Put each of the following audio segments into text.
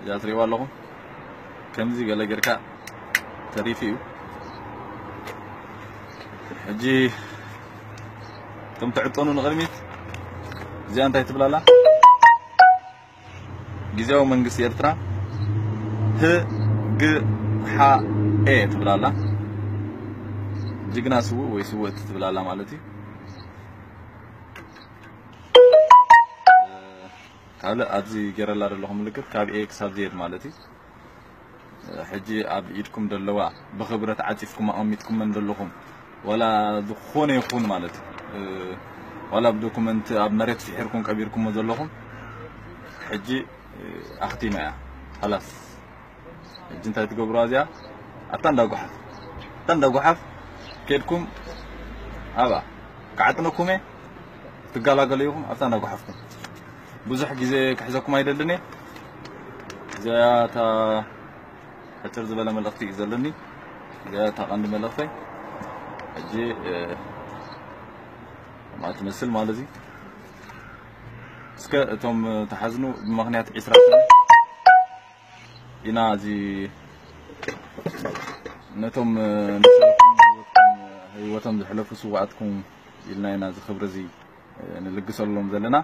እዛ ትሪእዋ ኣለኹም። ከምዚ ገለ ጌርካ ተሪፉ እዩ። ሕጂ እቶም ትዕጠኑ ንቕድሚት፣ እዚኣ እንታይ ትብላላ? ግዜያዊ መንግስቲ ኤርትራ፣ ህ፣ ግ፣ ሓ፣ ኤ ትብላላ። ጅግና ስውእ ወይ ስውእቲ ትብላላ ማለት እዩ። ካልእ ኣብዚ ገይረላ ዘለኹ ምልክት ካብ ኤ ክሳብ ዜድ ማለት እዩ። ሕጂ ኣብ ኢድኩም ዘለዋ ብኽብረት ዓጺፍኩም ኣቐሚጥኩመን ዘለኹም፣ ዋላ ዝኾነ ይኹን ማለት እዩ፣ ዋላ ብዶኩመንት ኣብ መሬት ፍሒርኩም ቀቢርኩሞ ዘለኹም፣ ሕጂ ኣኽቲማ እያ። ኸላስ። ሕጂ እንታይ ትገብሩ? እዚኣ ኣታ እንዳ ጓሓፍ፣ ኣታ እንዳ ጓሓፍ ኬድኩም ኣብኣ ክዓጥነኩም እየ። ትገላገሉ ኢኹም ኣብታ እንዳ ጓሓፍኩም። ብዙሕ ግዜ ክሕዘኩም ኣይደልን እየ። እዚኣ እታ ሕጽር ዝበለ መልእኽቲ እዩ ዘለኒ። እዚኣ እታ ቀንዲ መልእኽተይ። ሕጂ፣ እ፣ ከምኣ ትመስል ማለት እዩ። እስከ እቶም ተሓዝኑ ብምኽንያት ዒስራ ሰነ ኢና እዚ ነቶም፣ እ፣ ንስኹም ህይወትኩም፣ ህይወቶም ዘሕለፉ ስውኣትኩም ኢልና ኢና እዚ ክብሪ እዚ፣ እ፣ ንልግሰሎም ዘለና።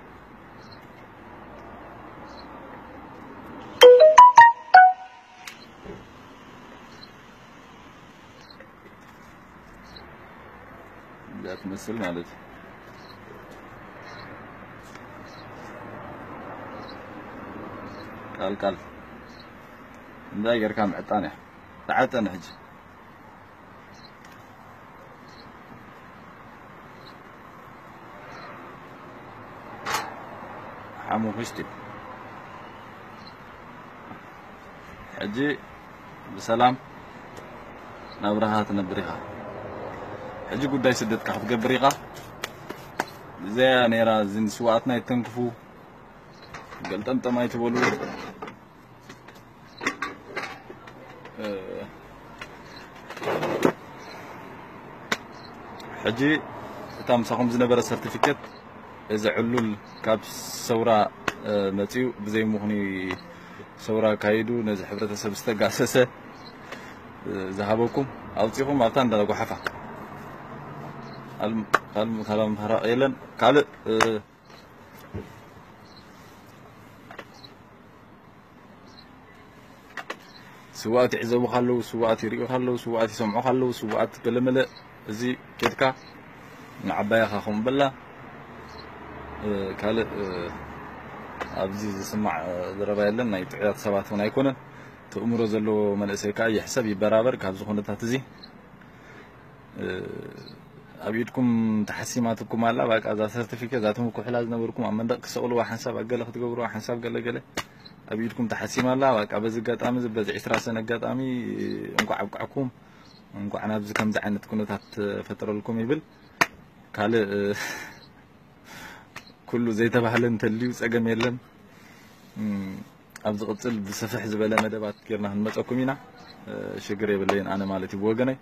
እዛ ትመስል ማለት እዩ። ቃል ቃል እንታይ ጌርካ ምዕጣን እያ። ተዓጠነ ሕጂ። ሓሙኽሽቲ። ሕጂ ብሰላም ናብራኻ ትነብር ኢኻ። ሕጂ ጉዳይ ስደትካ ክትገብር ኢኻ። እዚኣ ነይራ፣ እዚ ንስውኣትና የተንክፉ ገልጠምጠም ኣይትበሉ። እ፣ ሕጂ እታ ምሳኹም ዝነበረ ሰርቲፊኬት፣ እዚ ዕሉል ካብ ሰውራ፣ እ፣ መጺኡ ብዘይ ምኽኒ ሰውራ ኣካይዱ ነዚ ሕብረተሰብ ዝተጋሰሰ፣ እ፣ ዝሃበኩም ኣውጺኹም ኣብታ እንዳ ጓሓፋ። ካልም-፣ ካልም-፣ ካልም ሃራቕ የለን። ካልእ፣ እ፣ ስውኣት ይዕዘቡኻ ኣለዉ፣ ስውኣት ይርእዩኻ ኣለዉ፣ ስውኣት ይሰምዑኻ ኣለዉ፣ ስውኣት ገለመለ። እዚ ኬድካ ንዓባያኻ ከምኡ በላ። እ፣ ካልእ፣ እ፣ ኣብዚ ዝስማዕ፣ እ፣ ዘረባ የለን። ናይ ጥዑያት ሰባት እውን ኣይኮነን። እቲ እምሮ ዘለዎ መንእሰይ ከኣ ይሕሰብ፣ ይበራበር ካብዚ ኩነታት እዚ። እ፣ ኣብ ኢድኩም ተሓሲማትኩም ኣላ። በቃ እዛ ሰርቲፊኬት እዛ ትምኩሕላ ዝነበርኩም ኣብ መንደቕ ክሰቕልዋ ሓንሳብ ኣብ ገለ ክትገብርዋ ሓንሳብ ገለ ገለ ኣብ ኢድኩም ተሓሲማ ኣላ። በቃ በዚ ኣጋጣሚ እዚ በዚ ዒስራ ሰነ ኣጋጣሚ እንኳዕ ኣብቃዕኩም፣ እንኳዕ ናብዚ ከምዚ ዓይነት ኩነታት ተፈጠረልኩም ይብል። ካልእ፣ እ፣ ኩሉ ዘይተባህለ እንተልዩ ጸገም የለን። እም፣ ኣብ ዝቕጽል ብስፍሕ ዝበለ መደባት ጌርና ክንመጸኩም ኢና። እ፣ ሽግር የብለይን ኣነ ማለት እዩ ብወገነይ።